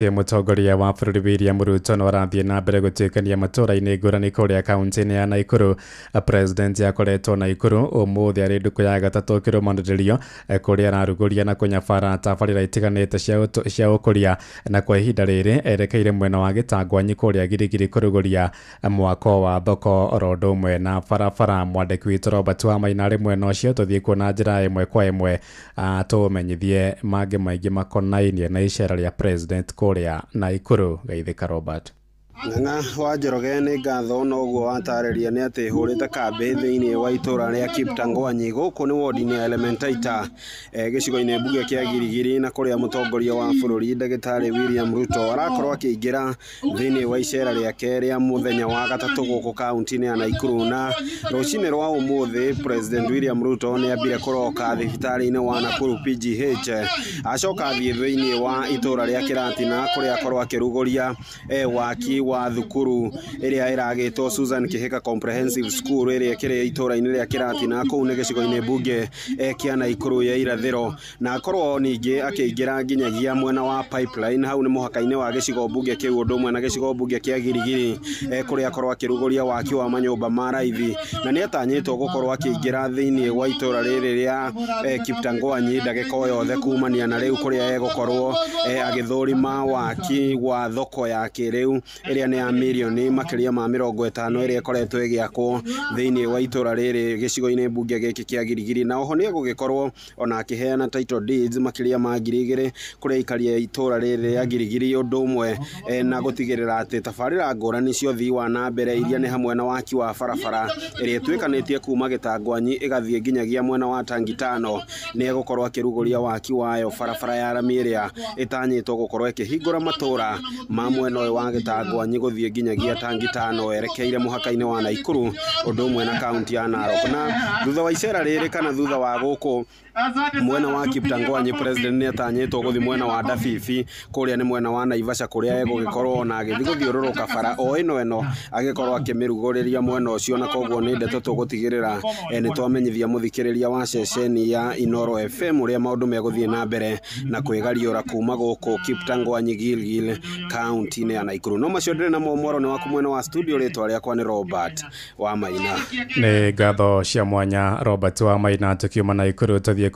Mũtongoria wa bũrũri William Ruto no arathiĩ na mbere gũtuĩkania matũũra-inĩ ngũrani kũrĩa kaunti-inĩ ya Nakuru. President akoretwo Nakuru ũmũthĩ arĩ ndukũ ya gatatũ kĩrũmanĩrĩrio, kũrĩa ararugũria na kũnyabara tabarĩra itiganĩte cia ũkũria, na kwa ihinda rĩrĩ erekeire mwena wa Gĩtangwanyi kũrĩa Girigiri kũrugũria mwako wa thoko oro ũndũ ũmwe na barabara. Mwandĩki witũ Robert Wamaina arĩ mwena ũcio, tũthiĩ kuo na njĩra ĩmwe kwa ĩmwe tũmenyithie mangĩ maingĩ makonainie na icera rĩa president kũrĩa Nakuru. Geithĩka, Robert. Ng'ang'a wa Njoroge, nĩ ngatho. Noguo watarĩria, nĩ atĩ hũrĩte kambĩ thĩinĩ wa itũra rĩa Kiptangwanyi, gũkũ nĩ wodi-inĩ ya Elementaita, gĩcigo-inĩ mbunge kĩa Girigiri, na kũrĩa mũtongoria wa bũrũri ndagĩtarĩ William Ruto arakorwo akĩingĩra thĩinĩ wa icera rĩake rĩa mũthenya wa gatatũ gũkũ kaunti-inĩ ya Nakuru. Na rũcinĩ rwa ũmũthĩ President William Ruto nĩ ambire kũroka thibitarĩ-inĩ wa Nakuru PGH, acoka athiĩ thĩinĩ wa itũra rĩa Kĩratina kũrĩa akorwo akĩrugũria waki wa thukuru ĩrĩa ĩragĩtwo Susan Kihika Comprehensive School, ĩrĩa ĩkĩrĩ itũra-inĩ rĩa Kĩratina, kũu nĩ gĩcigo-inĩ mbunge kĩa Nakuru ya irathĩro, na akorwo ningĩ akĩingĩra nginyagia mwena wa Pipeline, hau nĩ mũhaka-inĩ wa gĩcigo mbunge kĩu ũndũ ũmwe na gĩcigo mbunge kĩa Girigiri, kũrĩa akorwo akĩrugũria waki wa manyũmba ma raithi. Na nĩ atanyĩtwo gũkorwo akĩingĩra thĩinĩ wa itũra rĩrĩ rĩa Kiptangwanyi ndagĩka o yothe kumania na rĩu, kũrĩa egũkorwo agĩthũrima waki wa thoko ya kĩrĩu ĩrĩa nĩ ya mirioni makĩria ma 50, ĩrĩa ĩkoretwo ĩgĩakwo thĩinĩ wa itũra rĩrĩ gĩcigo-inĩ mbunge gĩkĩ kĩa Girigiri. Na oho nĩ egũgĩkorwo ona akĩheana title deeds makĩria ma 2000 kũrĩ aikari a itũra rĩrĩ rĩa Girigiri, ũndũ ũmwe na gũtigĩrĩra atĩ tabarĩra ngũrani cia ũthii wa na mbere, iria nĩ hamwe na waki wa barabara ĩrĩa ĩtuĩkanĩtie kuma Gĩtangwanyi ĩgathiĩ nginyagia mwena wa Tangitano, nĩ egũkorwo akĩrugũria waki wayo, barabara ya rami ĩrĩa ĩtanyĩtwo gũkorwo ĩkĩhingũra matũra ma mwena ũyũ wa Gĩtangwanyi gũthiĩ nginyagia Tangitano erekeire mũhaka-inĩ wa Nakuru ũndũ ũmwe na kaunti ya Narok. Na thutha wa icera rĩrĩ, kana thutha wa gũkũ mwena wa Kiptangwanyi, president nĩ atanyĩtwo gũthiĩ mwena wa Ndabibi, kũrĩa nĩ mwena wa Naivasha, kũrĩa egũgĩkorwo ona agĩthiĩ gũthiũrũrũka bara o ĩno ĩno agĩkorwo akĩmĩrugũrĩria mwena ũcio. Na koguo nĩ ndeto tũgũtigĩrĩra nĩ twamenyithia mũthikĩrĩria wa ceceni ya Inooro FM ũrĩa maũndũ megũthiĩ na mbere na kwĩgariũra kuma gũkũ Kiptangwanyi, Gilgil, kaunti-inĩ ya Nakuru. No macio ndĩrĩ namo, mwaro nĩ waku mwena wa studio. Rĩtwa rĩakwa nĩ Robert wa Maina. Nĩ ngatho cia mwanya, Robert wa Maina. Tukiuma Nakuru tũthiĩ